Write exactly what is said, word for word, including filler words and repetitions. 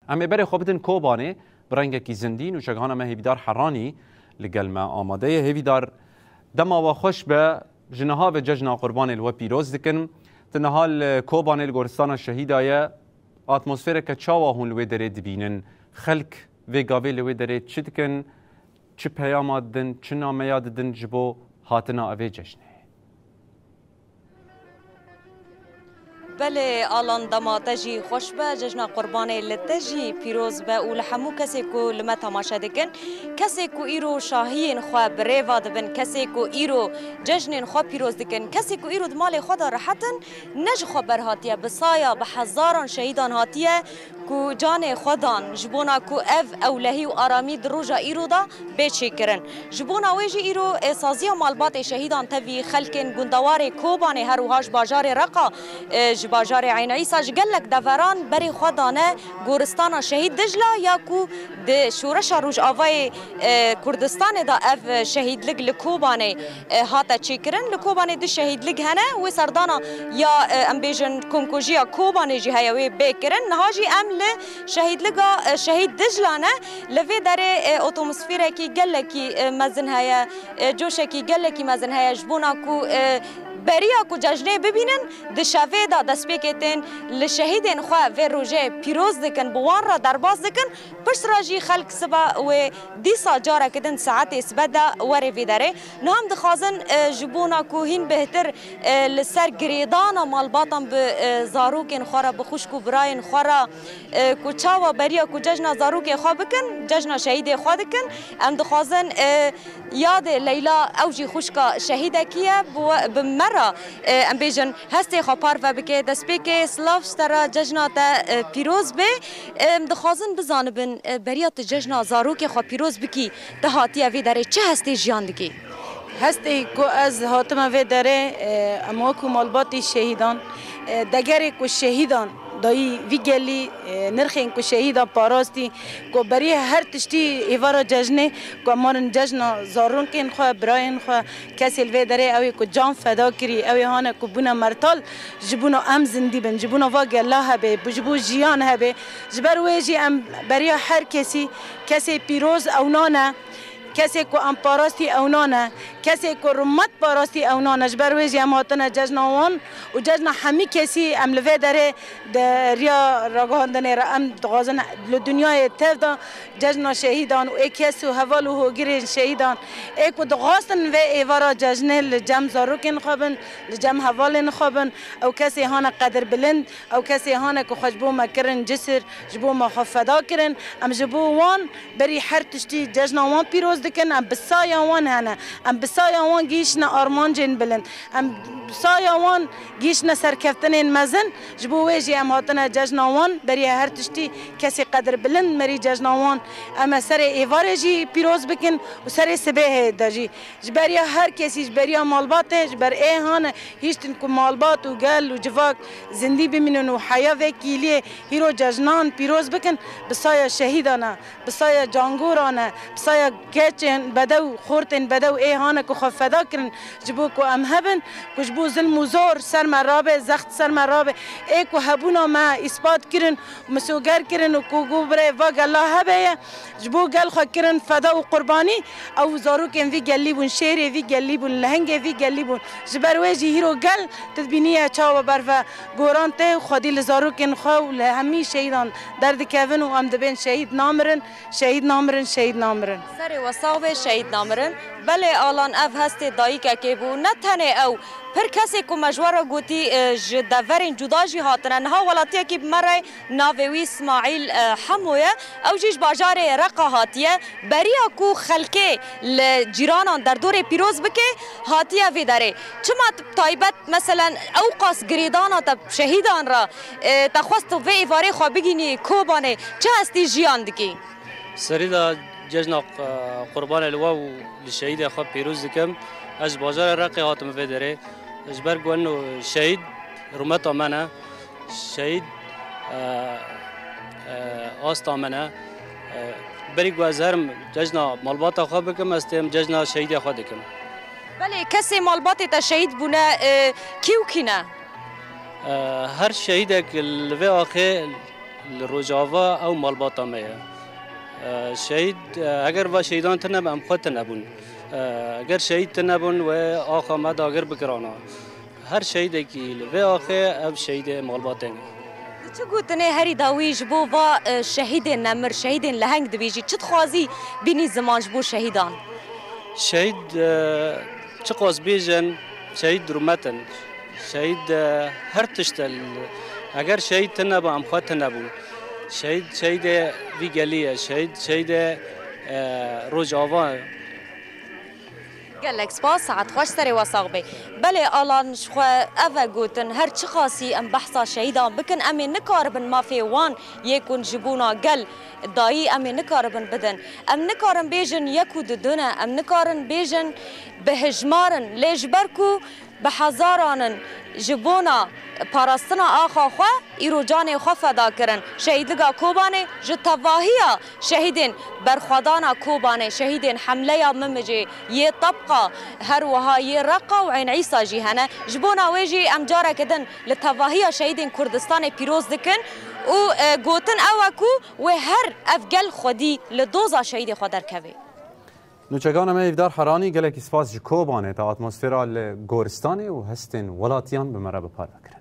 Em ê berê xwe bidin Kobanê, bi rengekî zindî nûçegihana me Hêvîdar Heranî li gel me amade ye. Hêvîdar, dema we xweş be, ji niha ve cejna Qurbanê li we pîroz dikin. Tu niha li Kobanê li Goristana Şehîda ye. Atmosfereke çawa hûn li wê derê dibînin? Xelk vê gavê li wê derê çi dikin? Çi peyama didin, çi nameya didin ji bo hatina evê cejnê? Belê, Alan, dema te jî xweş be, cejna Qurbanê li te jî pîroz be û li hemû kesê ku li me temaşe dikin. Kesê ku îro şahiyên xwe bi rêva dibin, kesê ku îro cejnên xwe pîroz dikin, kesê ku îro di malê xwe de rehet in, ne ji xwe ber hatiye, bi saya, bi hezaran şehîdan hatiye ku canê xwe dan ji bona ku ev ewlehî û aramî di roja îro de bê çêkirin. Ji bona wê jî îro, e, saziya malbatê şehîdan tevî xelkên gundewarê Kobanê, her wiha ji bajarê Reqa, e, ji bajarê Eyna Îsa, ji gelek deveran berê xwe dane goristana Şehîd Dijla ya ku di Şoreşa Rojavayê, e, Kurdistanê de ev şehîdlik li Kobanê, e, hate çêkirin. Li Kobanê du şehîdlik hene. Wê serdana ya, e, em bêjin komkujiya Kobanê jî heye wê bê kirin. Niha jî em li şehîdliga, e, Şehîd Dijla ne. Li vê derê, e, atmosferekî gelekî, e, mezin heye, e, coşekî gelekî mezin heye ji bona ku, e, beriya ku cejnê bibînin, di şevê de destpêkê tên li şehîdên xwe vê rojê pîroz dikin, bi wan re derbas dikin. Pişt re jî xelk sibe wê dîsa careke din saetê sibe de were vê derê. Niha em dixwazin, e, ji bona ku hîn bêhtir, e, li ser girêdana malbatan bi, e, zarokên xwe re, bi xwişk û birayên xwe re, e, ku çawa beriya ku cejna zarokê xwe bikin, cejna şehîdê xwe dikin. Em dixwazin, e, yadê Leyla, ew jî xwişka şehîdekî ye, bi we, bi me re, e, em bêjin, hestê xwe parve bike. Destpêkê silav ji te re, cejna te, e, pîroz bê. Em dixwazin bizanibin, e, beriya tu cejna zarokê xwe pîroz bikî, tu hatiye vê derê çi hestê jiyan dikî? Hestê ku ez hatime vê derê, e, em wekû malbatî şehîdan, e, degerê ku şehîdan dayî vî gelî, e, nirxên ku şehîda parastî, ku berî her tiştî êvara cejnê, ku em marin cejna zarokên xwe, birayên xwe, kesê li vê derê ew ê ku can feda kirî, ew ê hane ku bûne mertal, ji bona em zindî bin, ji bona va gela hebe, ji bo jiyan hebe. Ji ber wê jî em beriya her kesî, kesê pîroz ew nane. Kesê ku em parastî ew nane, kesê ku rûmet parastî ew nane. Ji ber wê jî em hatine cejna wan û cejna hemî kesî em li vê derê di riya ragihandinê re em dixwazin li dinyayê tev de cejna şehîdan û ê kes û heval û hogirên şehîdan ê ku dixwastin vê êvara cejnê li cem zarokên xwe bin, li cem hevalên xwe bin, ew kesê hane qedirbilind, ew kesê hane ku xwe ji bo me kirin cisir, ji bo me xwe feda kirin. Em ji bo wan berî her tiştî cejna wan pîroz dikin. Em bi saya wan hene. Em bi saya wan gihîştine armancên bilind. Em bi saya wan gihîştine serkeftinên mezin. Ji bo wê jî em hatine cejna wan. Berî her tiştî kesê qedirbilind merî cejna wan. Em ê serê êvarê jî pîroz bikin û serê sibehê de jî. Ji beriya her kesî, ji beriya malbatê, ji ber ê hane hiştin ku malbat û gel û civak zindî bimînin û heya vê kîliyê hîro cejnan pîroz bikin, bi saya şehîdan e, bi saya cangoran e, bi saya keçên bedew, xortên bedew ê hane ku xwe feda kirin ji bo ku em hebin, ku ji bo zilm û zor ser me rabe, zext ser me rabe, ê ku hebûna me îspat kirin, misoger kirin û ku got birê va gela hebe ye, ji bo gel xwe kirin feda û qurbanî, ew zarokên vî gelî bûn, şêrê vî gelî bûn, lehengê vî gelî bûn. Ji ber wê jî hîro gel tu dibînî ye çawa berve goran tê û xwedî li zarokên xwe û li hemî şehîdan derdikevin û em dibên şehîd namirin, şehîd namirin, şehîd namirin. Serê we sax be, şehîd namirin. Belê Alan, ev hestê dayikekê bû. Ne tenê ew, pir kesê ku me ji we re gotî, e, ji deverên cuda jî hatine. Niha welatiyekî bi me re navê wî Îsmaîl, e, Hemo ye. Ew jî ji bajarê Reqa hatiye. Beriya ku xelkê li cîranan derdorê pîroz bike, hatiye vê derê. Çima t-, taybet, meselen, ew qas girêdana te şehîdan re, e, te xwest tu vê êvarê xwe bigînî Kobanê, çi hestî jiyan dikî? Serî de cejna, e, qurbanê li we û li şehîdê xwe pîroz dikim. Ez ji bajarê Reqê hatim vê derê. Ji ber ku eno şehîd rûmeta me ne. Şehîd, e, e, asta me ne. E, berî ku ez herim cejna malbata xwe bikim, ez têm cejna şehîdê xwe dikim. Belê, kesê malbatê te şehîd bûne, e, kî û kî ne? E, her şehîdek li vê axê Li Rojava ew malbata me ye. E, şehîd, e, eger va şehîdan tine be, em xwe tine bûn. E, eger şehîd tine bûn, wê axa me dagir bikirana. Her şehîdekî li vê axê ev şehîdê malbatê ne. Çi gotinê herî dawî ji bo va, e, şehîdên nemir, şehîdên leheng dibêjî? Çi dixwazî bînî ziman ji bo şehîdan? Şehîd, e, çiqas bêjin, şehîd rûmet in. Şehîd, e, her tişt e. Eger şehîd tine be, em xwe tine bûn. Şehîd, şehîdê vî gelî ye. Şehîd, şehîdê, e, Rojava ye. Gelek spas, saet xweş, serê we sax be. Belê, Alan, ji xwe ev e gotin, her çiqasî em behsa şehîdan bikin, em ê nikaribin mafê wan yê ku ji bona gel dayî, em ê nikaribin bidin. Em nikarin bêjin yek û du du ne, em nikarin bêjin bi hejmar in, lê ji ber ku bi hezaran in ji bona parastina axa xwe îro canê xwe feda kirin. Şehîdliga Kobanê ji tevahiya şehîdên berxwedana Kobanê, şehîdên hemleya Mimicê, yê Tebqa, her wiha yê Reqa û Eyn Îsa jî hene. Ji bona wê jî em careke din li tevahiya şehîdên Kurdistanê pîroz dikin û, e, gotin ew e ku wê her ev gel xwedî li doza şehîdê xwe derkeve. Nûçegana me Hêvdar Heranî, gelekî spas ji Kobanê te atmosfera li goristanê û hestên welatiyan bi me re bi parve kir.